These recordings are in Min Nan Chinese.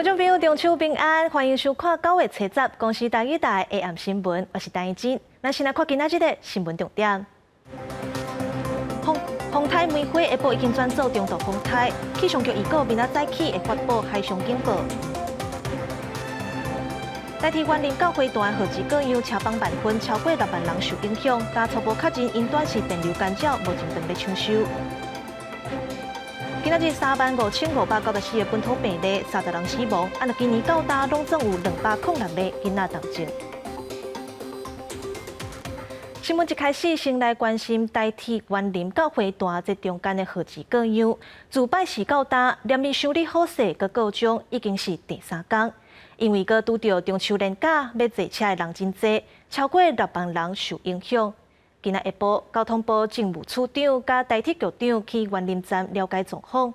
觀眾朋友，中秋平安，歡迎收看9月初十公視台語台下暗新聞，我是陳怡靜。咱先來看今仔日的新聞重點。風風颱梅花下晡已經轉做中度風颱，氣象局預告明仔早起會發布海上警報。台鐵員林到花壇號誌過讓車崩萬分，超過6萬人受影響。但初步確認，𪜶是電流干擾，目前正咧搶修。今仔日35,594個本土病例，30人死亡。啊，若今年到今攏總有206個囡仔重症。新聞一開始，先來關心台鐵員林到花壇這中間的號誌過讓，自拜四到今，連日修理好勢閣故障，已經是第三工。因為閣拄著中秋連假，欲坐車的人真濟，超過6萬人受影響。今仔下晡，交通部政務處長佮台鐵局長去員林站了解狀況，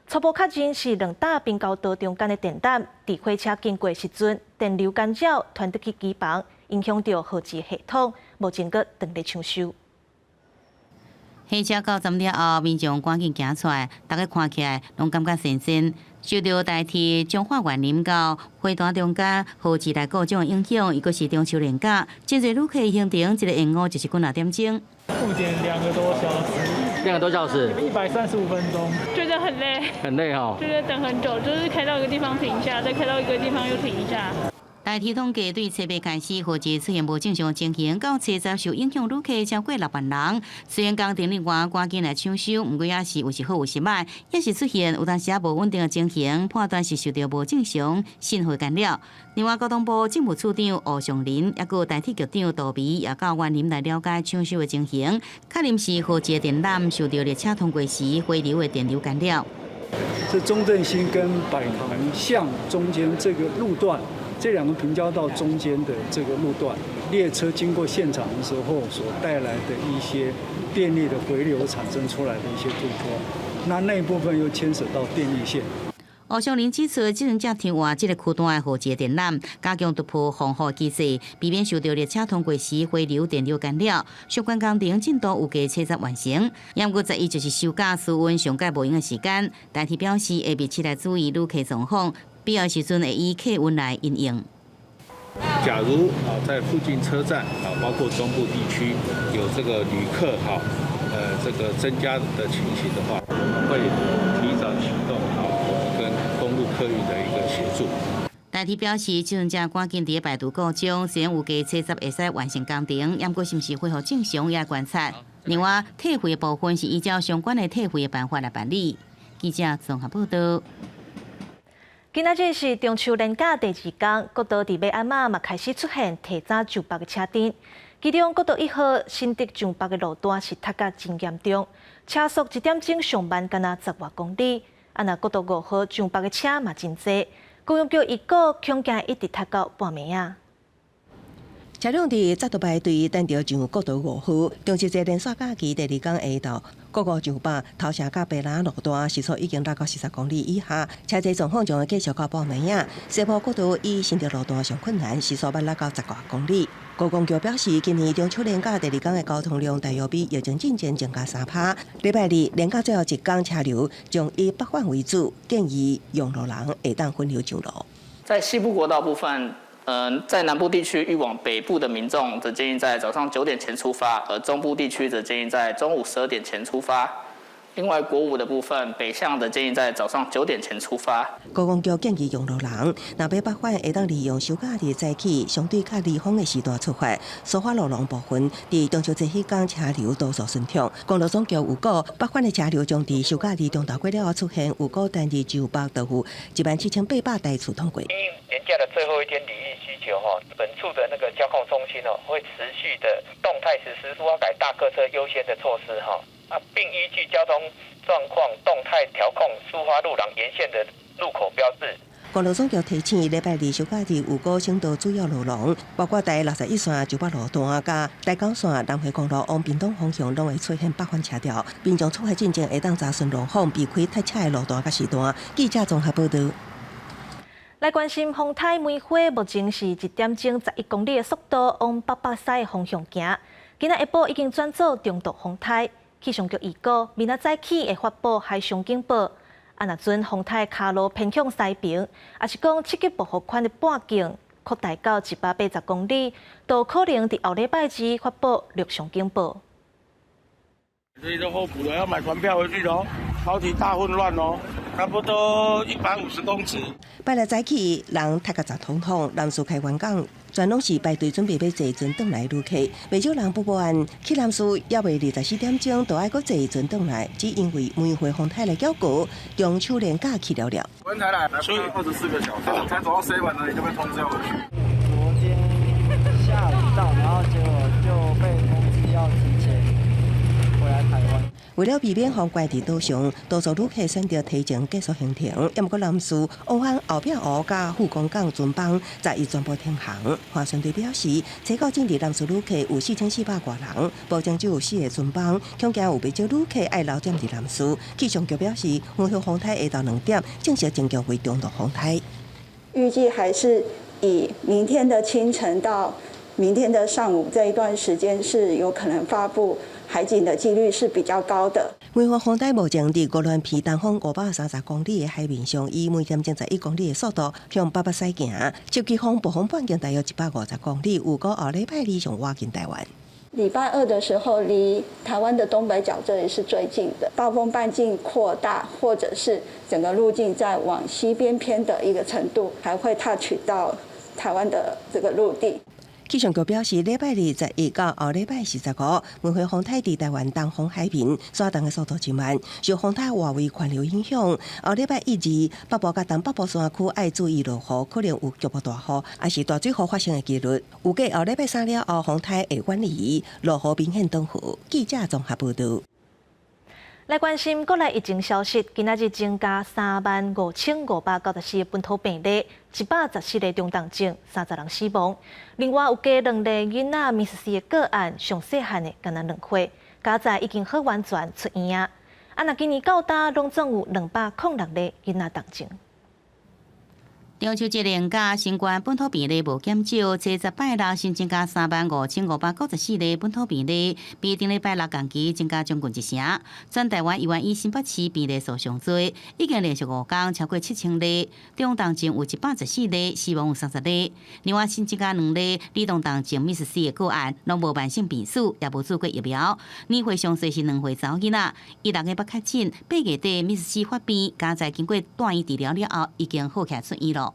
初步確認是兩搭平交道中間的電纜，佇火車經過時陣，電流干擾傳入去機房，影響著號誌系統，目前閣正咧搶修。火車到站了後，民眾趕緊行出來，逐家看起來攏感覺新鮮。受著台鐵彰化員林到花壇中間號誌來故障影響，抑閣是中秋連假，真濟旅客行程一個延誤就是幾若點鐘。誤點2個多小時，2個多小時，135分鐘，覺得很累，很累哦，覺得等很久，就是開到一個地方停一下，再開到一個地方又停一下。台鐵統計對初八開始，號誌出現無正常情形，到初十受影響旅客超過6萬人。雖然工程人員趕緊來搶修，毋過也是有時好有時䆀，也是出現有當時無穩定的情形，判斷是受著無正常信號干擾。另外，交通部政務處長吳尚林，抑閣台鐵局長杜眉也到員林來了解搶修的情形，確認是號誌電纜受著列車通過時回流的電流干擾。這中正新跟百塘巷中間這個路段。這兩個平交道中間的這個路段，列車經過現場的時候所帶來的一些電力的回流產生出來的一些突破，那一部分又牽扯到電力線。吳尚林指出，這陣才停換這个區段的號誌電纜，加強突破防護機制，避免受著列車通過時回流電流干擾。相關工程進度預計初十完成，毋過十一就是收假暑運上蓋無閒的時間。台鐵表示會密切來注意旅客狀況，必要時陣會以客運來因應。假如啊，在附近車站啊，包括中部地區有這個旅客哈，這個增加的情形的話，我們會提早啟動好我們跟公路客運的一個協助。台鐵表示，這陣才趕緊佇排除故障，雖然預計初十會使完成工程，毋過是毋是恢復正常也觀察。另外，退費的部分是依照相關的退費的辦法來辦理。記者綜合報道。今仔日是中秋連假第二工，國道佇尾暗仔嘛開始出現提早上北的車陣。其中國道1號新竹上北的路段是塞甲真嚴重，車速一點鐘上慢干焦10外公里。啊，若國道5號上北的車嘛真濟，公用局預告恐驚一直塞到半暝仔。車輛佇紮都排隊等著上國道五號，中秋節連續假期第二工下晝，國五上北頭城佮白蘭路段時速已經落到40公里以下，車濟狀況將會繼續到半暝仔。西部國道以新竹路段上困難，時速欲落到10外公里。高公局表示，今年中秋連假第二工的交通量大約比疫情進前增加3趴。禮拜二連假最後一工車流將以北返為主，建議用路人會當分流上路。在西部國道部分，在南部地區欲往北部的民眾，則建議在早上9點前出發；而中部地區則建議在中午12點前出發。另外，國五的部分，北向的建議在早上9點前出發。高公局建議用路人，若欲北返會當利用收假日早起相對較離峰的時段出發。蘇花路廊部分，佇中秋節彼工車流多數順暢。公路總局預告，北返的車流將佇收假日中晝過了後出現，預估單日上北就有17,800台次通過。因應連假的最後一天旅運需求，哈，本處的那個交控中心哦，會持續的動態實施蘇花改大客車優先的措施，哈。啊，並依據交通狀況動態調控蘇花路廊沿線的路口標誌。公路總局提醒，禮拜二收假日預估省道主要路廊，包括台61線上北路段、佮台九線南迴公路往屏東方向，攏會出現北返車潮。民眾出發進前會當查詢路況，避開塞車的路段佮時段。記者綜合報道。來關心風颱梅花，目前是一點鐘11公里的速度往北北西的方向行。今仔下晡已經轉做中度風颱。氣象局預告，明仔早起會發布海上警報。啊，啊，若準風颱跤路偏向西爿，抑是講七級暴風圈的半徑擴大到180公里，都可能佇後禮拜二發布陸上警報。這都候補了，要買船票回去咯，超級大混亂哦，差不多150公尺。拜六早起，人塞甲雜統統，南勢開元港全攏是排隊準備欲坐船轉來旅客，袂少人不滿去南勢猶未24點鐘，都愛閣坐船轉來，只因為梅花風颱來繳告，中秋連假去了了。昨天才來，所以24個小時，才走到 seven 而已就被通知要回去。昨天下午到，然後結果就被通知要提前回來台灣。為了避免予關佇島上，多數旅客選擇提前結束行程。毋過南勢往返後壁湖佮富岡港船班11全部停航。帆船隊表示，初到進佇南勢旅客有4400外人，目前只有四个船班，恐驚有袂少旅客愛留踮佇南勢。氣象局表示，梅花風颱下晝2點正式增強為中度風颱。預計還是以明天的清晨到明天的上午這一段時間是有可能發布海警的幾率是比較高的。梅花風颱目前佇鵝鑾鼻東方530公里的海面上，以每點鐘11公里的速度向北北西行，七級風暴風半徑大約150公里，預估後禮拜二上倚近台灣。禮拜二的時候，離台灣的東北角這裡是最近的，暴風半徑擴大，或者是整個路徑在往西邊偏的一個程度，還會 touch 到台灣的這個陸地。氣象局表示，禮拜21到後禮拜45，梅花風颱佇台灣東方海面，徙動的速度真慢，受風颱外圍環流影響。後禮拜一、二，北部佮東北部山區愛注意落雨，可能有局部大雨，抑是大水雨發生的幾率。預計後禮拜三了後，風颱會遠離，落雨明顯轉好。記者綜合報導。來關心國內疫情消息，今仔日增加35,594個本土病例，114個中重症，30人死亡。另外有加兩例囡仔 MIS-C 的個案，上細漢的干焦2歲，佳哉已經好完全出院啊。啊，若今年到今攏總有206例囡仔重症。中秋節連假，新冠本土病例無減少，初十拜六新增加35,594例本土病例，比頂禮拜六同期增加將近一成。全台灣猶原以新北市病例數上濟，已經連續5天超過7000例，中重症有114例，死亡有30例。另外新增加兩例兒童重症 MIS-C 的個案，攏無慢性病史，也無注過疫苗。年歲上細是2歲查某囡仔，伊6月捌確診，8月底 MIS-C 發病，佳哉經過住院治療了後，已經好起來出院了。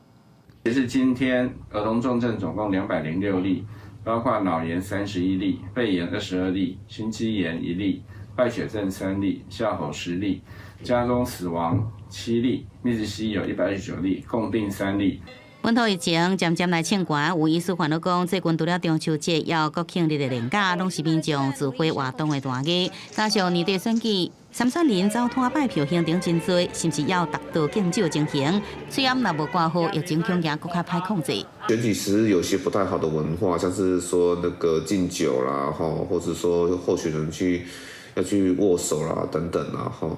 截至今天，兒童重症總共206例，包括腦炎31例、肺炎22例、心肌炎1例、敗血症3例、哮吼10例，家中死亡7例，MIS-C 有129例，共病3例。本土疫情漸漸來升懸，有醫師煩惱講，最近除了中秋節，抑有國慶日的連假，攏是民眾聚會活動的大日，加上年底選舉，參選人走攤拜票行程真濟，甚至要達到敬酒情形。喙罨若無掛好，疫情恐驚閣較歹控制。選舉時有些不太好的文化，像是說那個敬酒啦，吼，或者說候選人去要去握手啦，等等啦，吼。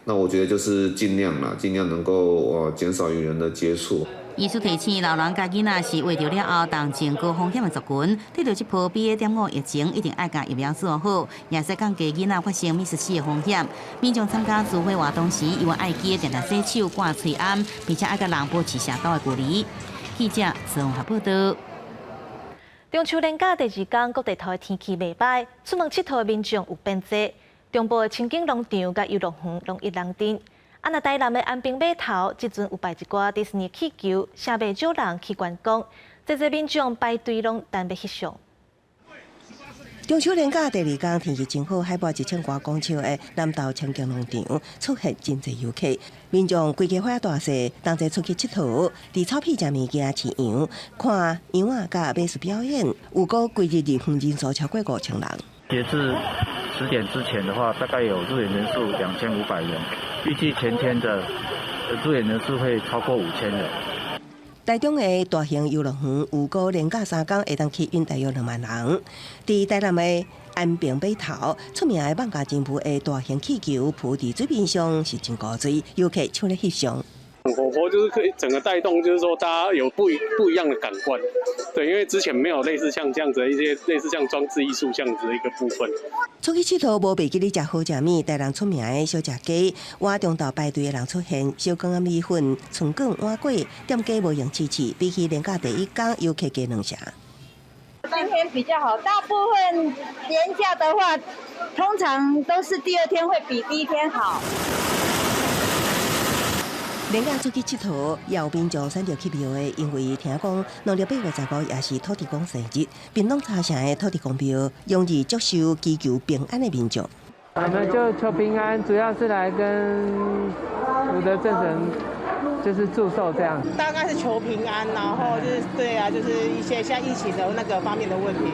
那我覺得就是盡量啦，盡量能夠減少與人的接觸。醫師提醒，老人佮囡仔是秽著了後，重症高風險的族群，對著這波 BA.5疫情，一定愛共疫苗注好，也會使降低囡仔發生 MIS-C 的風險。民眾參加聚會活動時，猶原愛記得定定洗手、掛喙罨，並且愛佮人保持社交的距離。記者綜合報導。中秋連假第二天，各地頭的天氣袂䆀，出門𨑨迌的民眾有變濟。中部的清境農場佮遊樂園攏一人陣。啊，若台南的安平碼頭，這陣有擺一寡迪士尼氣球，誠袂少人去觀光，濟濟民眾排隊攏等欲翕相。中秋連假第二天天氣真好，海拔1000外公尺的南投清境農場出現真濟遊客，民眾規家伙大細同齊出去𨑨迌，佇草皮食物件、飼羊、看羊仔佮馬術表演，預估規日入園人數超過5000人。截至10點之前的話，大概有入園人數2500人，預計全天的入園人數會超過5000人。台中的大型遊樂園預估連假3工會當吸引大約2萬人。佇台南的安平碼頭，出名的艋舺真霧的大型氣球浮佇水面上是真古錐，遊客搶咧翕相。火坡就是可以整個帶動，就是說大家有不一樣的感官，對，因為之前沒有類似像這樣子的一些類似像裝置藝術這樣子的一個部分。出去𨑨迌無袂記得食好食物，台南出名的小食街，活中晝排隊的人出現，小羹仔米粉、春卷、碗粿，店家無閒試試，比起連假第一工遊客加兩成。今天比較好，大部分連假的話，通常都是第二天會比第一天好。連假出去𨑨迌，也有民眾選擇去廟的，因為聽講農曆8月15也是土地公生日，屏東茶城的土地公廟容易接受祈求平安的民眾。我們就求平安，主要是來跟福德正神就是祝壽這樣。大概是求平安，然後就是對啊，就是一些像疫情的那個方面的問題，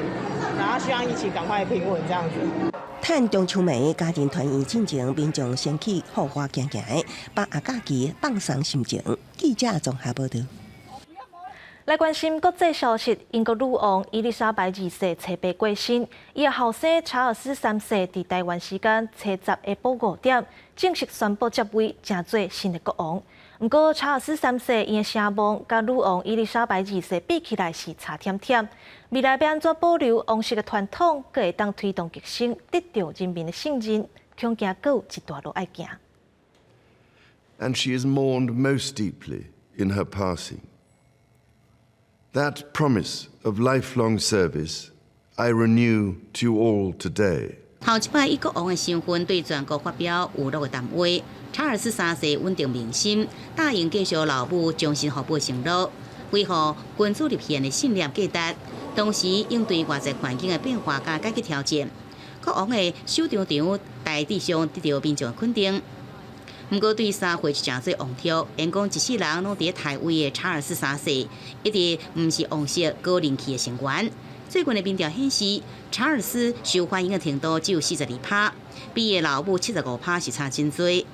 然後希望疫情趕快平穩這樣子。趁中秋暝家庭團圓進前，民眾先去戶外行行，把握假期放鬆心情。記者綜合報道。來關心國際消息，英國女王伊麗莎白二世初八過身，伊的後生查爾斯三世佇台灣時間初十下晡5點正式宣布接位，成做新的國王。毋過查爾斯三世伊的聲望佮女王伊麗莎白二世比起來是差忝忝。未來欲按怎保留王室的傳統，閣會當推動革新，得到人民的信任，恐驚閣有一大路愛行。 And she is mourned most deeply in her passing. That promise of lifelong service I renew to you all today. 頭一擺以國王的身份對全國發表娛樂的談話，查爾斯三世穩定民心，答應繼續老母終身服務承諾，維護君主立憲的信念價值，同時應對外在環境的變化佮解決挑戰。國王的首長場大致上得到民眾的肯定。毋過對三歲就成做王儲，言講一世人攏佇咧刣位的查爾斯三世，一直毋是王室高人氣的成員。最近的民調顯示，查爾斯受歡迎的程度只有42趴，比伊的老母75趴是差真濟。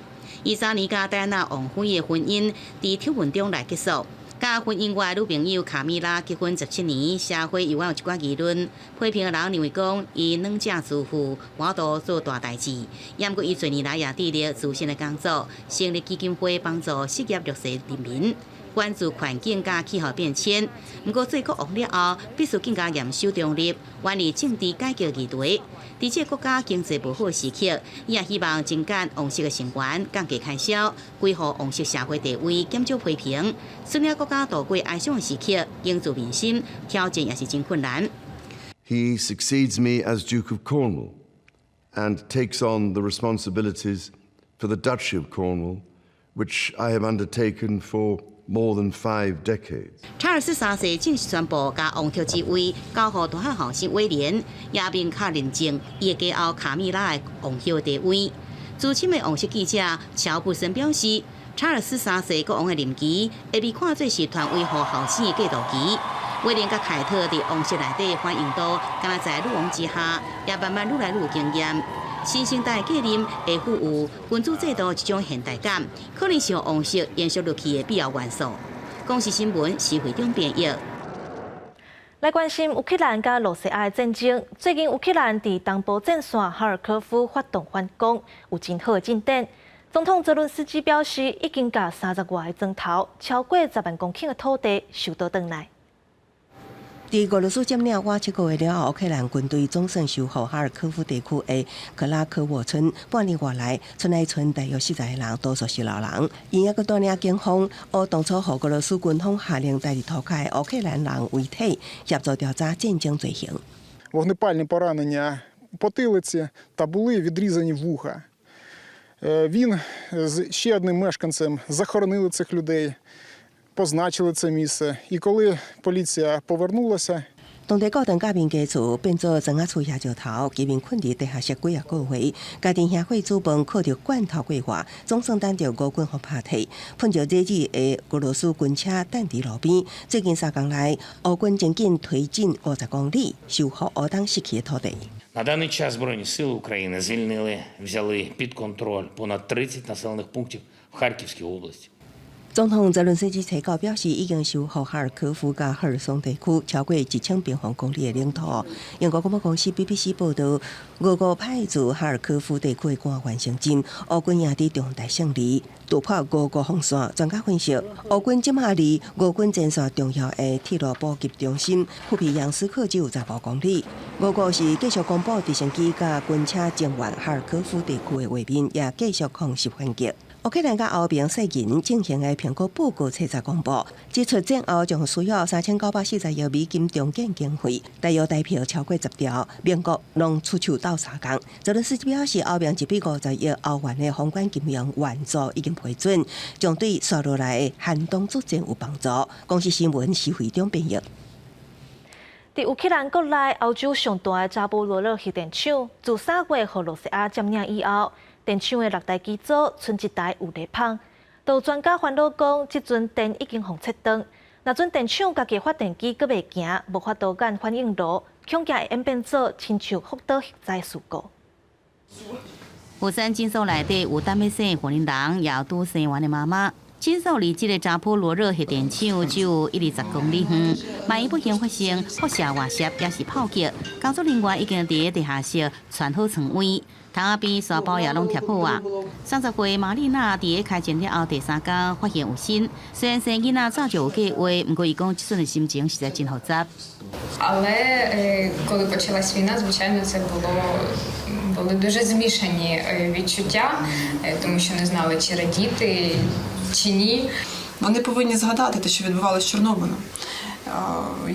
伊早年佮戴安娜王妃的婚姻佇醜聞中來結束。佮婚姻外女朋友卡米拉結婚17年，社會猶原有一寡議論，批評的人認為講伊軟食自負，無度做大代誌。毋過伊濟年來也致力慈善的工作，成立基金會幫助失業弱勢人民，關注環境佮氣候變遷。毋過做國王了後，必須更加嚴守中立，遠離政治改革議題。佇這個國家經濟無好的時刻，伊也希望精簡王室的成員，降低開銷，維護王室社會地位，減少批評。率領國家度過哀傷的時刻，凝聚民心，挑戰也是真困難。 He succeeds me as Duke of Cornwall and takes on the responsibilities for the Duchy of Cornwall, which I have undertaken for more than 5 decades. 查爾斯三世正式宣布共王儲之位交予大漢後生威廉，也明確認證伊會繼後卡米拉的王后地位。資深的王室記者喬布森表示，查爾斯三世國王的任期會被看作是傳位予後生的過渡期。威廉佮凱特佇王室內底反應度，敢若在女王之下，也慢慢愈來愈有經驗。新生代繼任會賦予君主制度一種現代感，可能是王室延續落去的必要元素。公視新聞施惠中編譯。來關心烏克蘭佮羅西亞的戰爭。最近烏克蘭佇東部戰線哈爾科夫發動反攻，有真好的進展。總統澤倫斯基表示，已經共30外个磚頭，超過10萬公頃的土地收倒轉來。佇俄羅斯佔領倚7個月了後，烏克蘭軍隊總算收復哈爾科夫地區的克拉科沃村。半年外來，村內賰大約40個人，多數是老人。𪜶猶閣帶領警方，予當初予俄羅斯軍方下令待佇塗跤的烏克蘭人遺體，協助調查戰爭罪行。 Вогнепальні поранення потилиці та були відрізані вуха. Він з ще одним мешканцем захоронили цих людей, позначили це місце. І коли поліція повернулася, 當地高等甲民家厝變做磚仔厝瓦石頭，居民睏佇地下室幾仔個月，家庭營火煮飯靠著罐頭過活，總算等著俄軍予拍退。噴著熱氣的俄羅斯軍車等佇路邊。最近3工內，烏軍真緊推進50公里，收復烏東失去的土地。 На даний час Збройні сили України звільнили, взяли під контроль понад 30 населених пунктів в Харківській області. 總統澤倫斯基提告表示，已經收復哈爾科夫佮赫爾松地區超過1000平方公里的領土。英國廣播公司 BBC 報道，俄國派駐哈爾科夫地區的官員承認，烏軍贏佇重大勝利，突破俄國防線。專家分析，烏軍這馬離俄軍前線重要的鐵路補給中心庫皮揚斯克只有15公里。俄國是繼續公布直升機佮軍車增援哈爾科夫地區的畫面，也繼續空襲反擊。烏克蘭佮歐盟世銀進行的評估報告，初十公布，指出戰後將需要3940億美金重建經費，大約台幣超過10兆，盟國攏出手鬥相共。澤倫斯基表示，歐盟150億歐元的宏觀金融援助已經批准，將對紲落來的寒冬作戰有幫助。公視新聞施惠中編譯。佇烏克蘭國內，歐洲上大的扎波羅熱核電廠，自3月予羅西亞佔領以後，電廠的六台機組賰一台有咧麭。都專家煩惱講，這陣電已經予切斷，若準電廠家己發電機閣袂行，無法度按反應爐，恐驚會演變做親像福島核災事故。火山診所內底有等欲生的婦人，也有拄生完的媽媽。診所離這个扎波羅熱核電廠只有120公里遠，萬一不幸發生輻射外泄，抑是炮擊，工作人員已經佇地下室串好床位，窗仔邊沙包也攏疊好啊。30歲瑪麗娜佇開戰了後第三工發現有身，雖然生囡仔早就有計劃，毋過伊講這陣的心情實在真複雜。 Але коли почалась війна, звичайно, це були дуже змішані відчуття, тому що не знали, чи радіти, чи ні. Вони повинні згадати те, що відбувалося з Чорнобилем,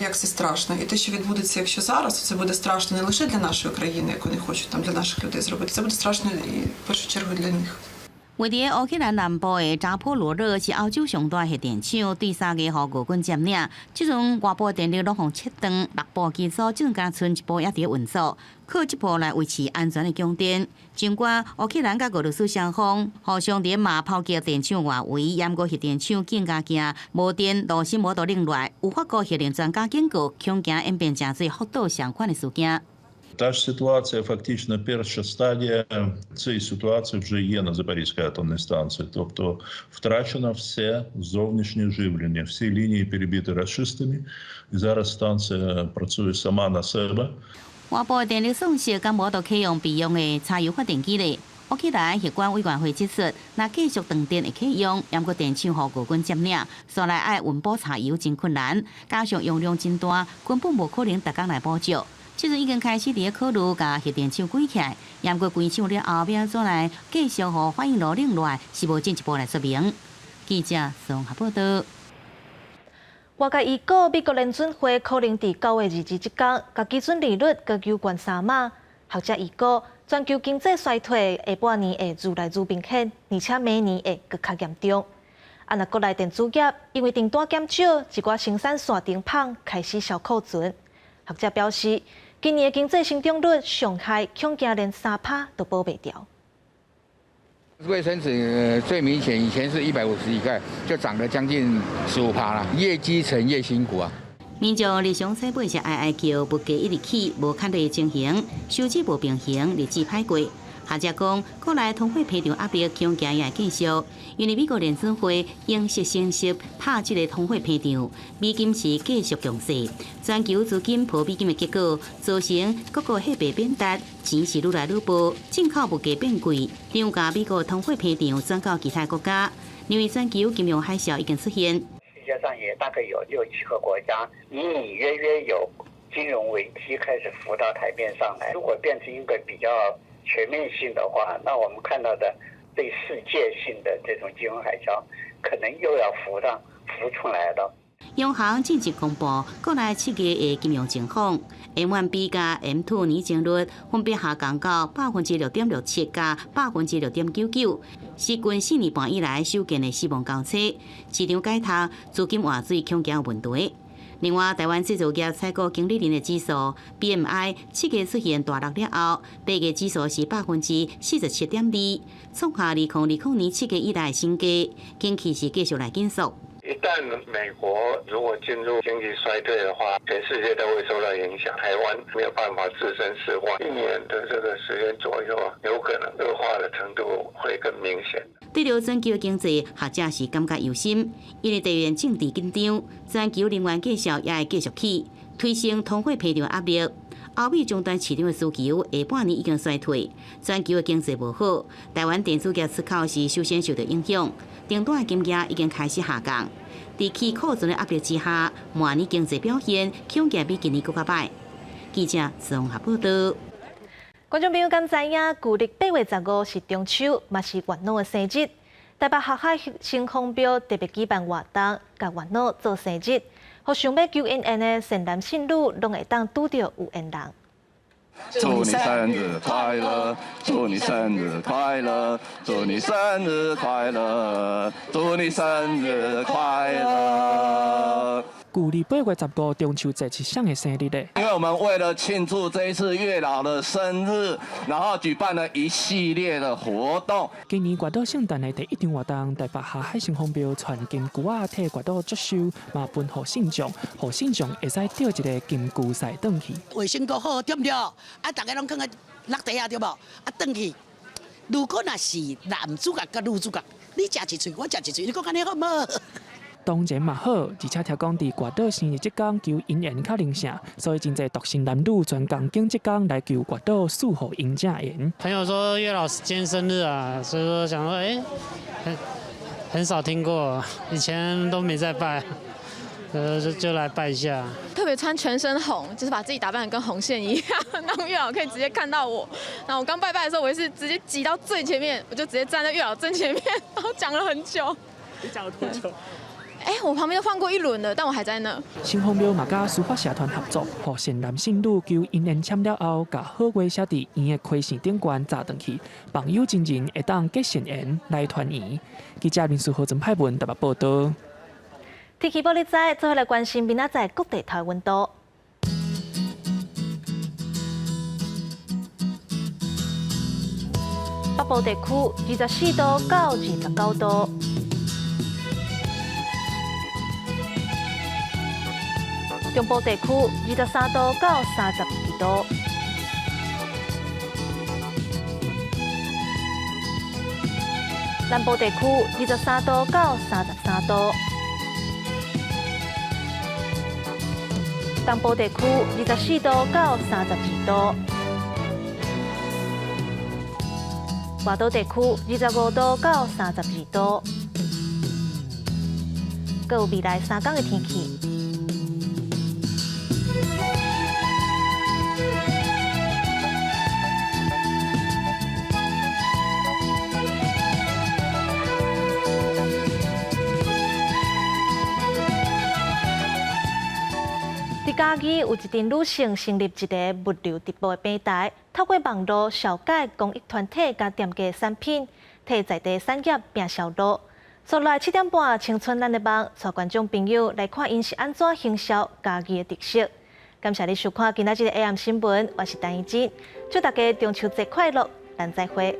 як це страшно. І те, що відбудеться, якщо зараз, це буде страшно не лише для нашої країни, як вони хочуть там для наших людей зробити. Це буде страшно і в першу чергу для них. 位佇烏克蘭南部的扎波羅熱是歐洲上大核電廠，對3月予俄軍佔領，這陣外部電力攏予切斷，六部機組這陣敢賰一部猶佇運作，靠這部來維持安全的供電。儘管烏克蘭佮俄羅斯雙方互相佇罵炮擊電廠外圍，毋過核電廠更加驚無電，路線無度冷落來。有法國核能專家警告，恐驚演變成做福島相款的事件。 Та ж ситуація, фактично, перша стадія цієї ситуації вже є на Запорізькій атомній станції. Тобто втрачено все зовнішнє живлення, всі лінії перебиті рашистами. І зараз станція працює сама на себе. 外部電力損失，敢無度啟用備用的柴油發電機咧？烏克蘭核管委員會指出，若繼續斷電會啟用，毋過電廠予俄軍佔領，紲來愛運補柴油真困難，加上容量真大，根本無可能逐工來補足。這陣已經開始佇咧考慮共核電廠關起來，毋過關廠了後，欲按怎來繼續予反應爐冷落來，是無進一步來說明。記者綜合報道。外界預估美國聯準會可能佇9月22這工，共基準利率閣加懸3碼。學者預估，全球經濟衰退下半年會愈來愈明顯，而且明年會閣較嚴重。啊，若國內電子業因為訂單減少，一寡生產線燈麭開始銷庫存。學者表示，今年的經濟成長率上害恐驚連3趴都保袂牢。衛生紙最明顯，以前是150幾塊，就漲了將近15趴啦。越基層越辛苦啊。民眾日常採買是哀哀叫，物價一直起，無較濟情形，收支無平衡，日子歹過。學者講，國內通貨膨脹壓力恐驚也會繼續，因為美國聯準會鷹式升息拍這个通貨膨脹，美金是繼續強勢，全球資金拋美金的結果，造成各國貨幣貶值，錢是愈來愈薄，進口物價變貴，漲價美國通貨膨脹轉到其他國家，因為全球金融海嘯已經出現。世界上也大概有六七個國家隱隱約約有金融危機開始浮到台面上來。如果變成一個比較全面性的話，那我們看到的對世界性的這種金融海嘯，可能又要浮上浮出來了。央行正式公布國內7月的金融情況，M1B 佮 M2 年增率分別下降到6.67%佮6.99%，是近4年半以來首見的死亡交叉。市場解讀資金活水恐驚有問題。另外，台灣製造業採購經理人的指數 PMI 7月出現大落了後，8月指數是47.2%，創下2020年7月以來新低，景氣是繼續來緊縮。一旦美國如果進入經濟衰退的話，全世界都會受到影響。台灣沒有辦法置身事外，一年的這個時間左右，有可能惡化的程度會更明顯。對著全球經濟，學者是感覺憂心，因為地緣政治緊張，全球能源價數也會繼續起，推升通貨膨脹壓力。歐美終端市場的需求下半年已經衰退，全球的經濟無好，台灣電子業出口是首先受到影響，訂單的金額已經開始下降。佇去庫存的壓力之下，明年經濟表現恐驚比今年閣較䆀。記者綜合報導。觀眾朋友敢知影，舊曆8月15是中秋，嘛是月老的生日。台北霞海城隍廟特別舉辦活動，共月老做生日，予想欲求姻緣的善男信女，攏會當拄著有緣人。祝你生日快樂，祝你生日快樂，祝你生日快樂，祝你生日快樂。舊曆8月15中秋節是誰的生日咧？因為我們為了慶祝這一次月老的生日，然後舉辦了一系列的活動。今年月老聖誕的第一場活動，台北霞海城隍廟傳金龜仔替月老祝壽，嘛分予信眾，予信眾會使釣一个金龜婿轉去。衛生閣好，對毋對？啊，逐家攏囥佇落地啊，對無？啊，轉去。如果若是男主角佮女主角，你食一喙，我食一喙，你講按呢好無？當然嘛好，而且聽講佇月老生日這工求姻緣較靈聖，所以真濟獨身男女專工揀這工來求月老賜予𪜶正緣。朋友說月老今天生日啊，所以說想說，欸，很少聽過，以前都沒在拜，就來拜一下。特別穿全身紅，就是把自己打扮得跟紅線一樣，讓月老可以直接看到我。然後我剛拜拜的時候，我也是直接擠到最前面，我就直接站在月老正前面，然後講了很久。你講了多久？欸，我旁邊都換過一輪了，但我還在那。城隍廟嘛，佮司法社團合作，予善男信女求姻緣簽了後，共好話寫佇圓的開線頂懸紮轉去，望有情人會當結善緣來團圓。記者林書豪、曾派文台北報導。天氣報你知，做伙來關心明仔載各地頭溫度。北部地區24度到29度。中部地區23度到32度。南部地區23度到33度。東部地區24度到32度。外島地區25度到32度。閣有未來3天的天氣。嘉義有一陣女性成立一个物流直播的平台，透過網路紹介公益團體佮店家產品，替在地產業拼銷路。接落來7點半，青春咱的夢，帶觀眾朋友來看𪜶是按怎行銷嘉義的特色。感謝你收看今仔日的 AM 新聞，我是陳怡之，祝大家中秋節快樂，咱再會。